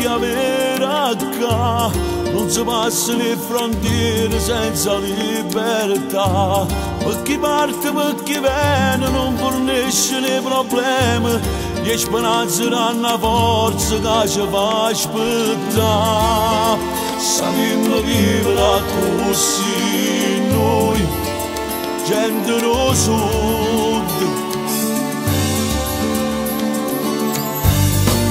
chi vera qua. Non si passano le frontiere senza libertà. Per chi parte, per chi viene, non fornisce i problemi. E speranze danno forza che ci fa aspettare. Sappiamo vivere così noi, gente del sud.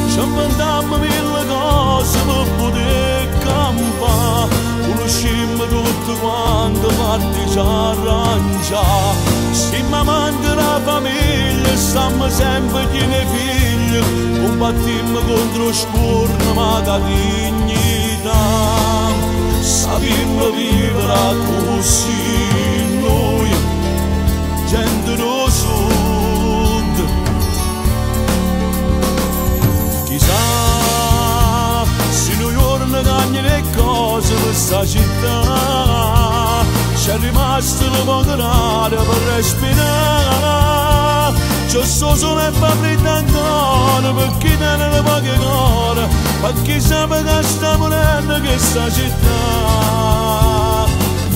Ci inventiamo mille cose per poter campare, conosciamo tutto quanto fatti ci arrangiare. Siamo amanti della famiglia, stiamo sempre pieni figli, combattiamo contro scorno ma da dignità. Sappiamo vivere così noi, gente del sud. Chissà se un giorno cambia le cose per questa città, c'è rimasto il poco d'aria per respirare. C'è solo e fa freddo ancora per chi tiene le poche cose, per chi sa che sta morendo questa città.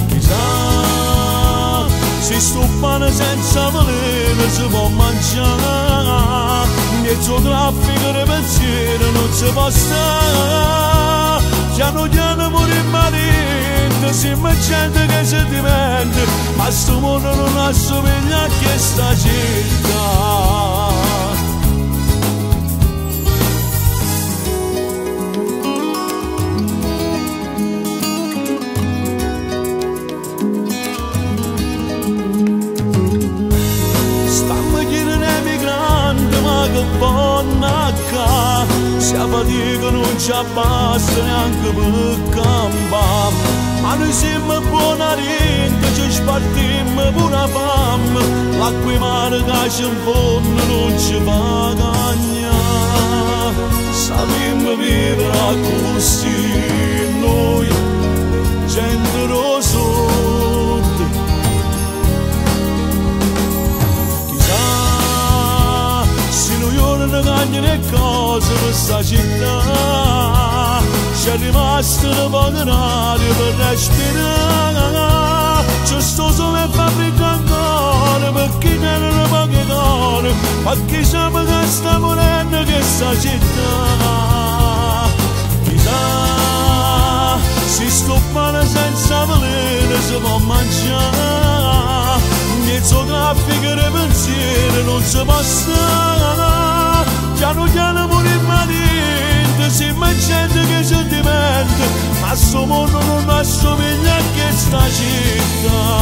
Chissà se sto pane senza veleno si può mangiare, mezzo traffico di pensieri non si può stare. Piano piano morimmo dentro, siamo gente che si diventa, ma sto mondo non assomiglia a questa città. Stammo chiedendo ai migranti, ma che vanno qua, se la fatica non ci basta neanche per campare. Ma noi siamo buona gente, ci spartiamo pure fame, l'acqua in mare che ci infonde non ci fa cagnare. Sappiamo vivere così noi, gente del sud. Chissà se un giorno cambia le cose per questa città, c'è rimasto il poco d'aria per respirare. C'è sto sole e fa freddo ancora per chi tiene le poche cose, per chi sa che sta morendo questa città. Chissà se sto pane senza veleno si può mangiare, mezzo traffico di pensieri non si può stare. Piano piano morimmo dentro, siamo gente che si diventa, ma sto mondo non assomiglia a questa città.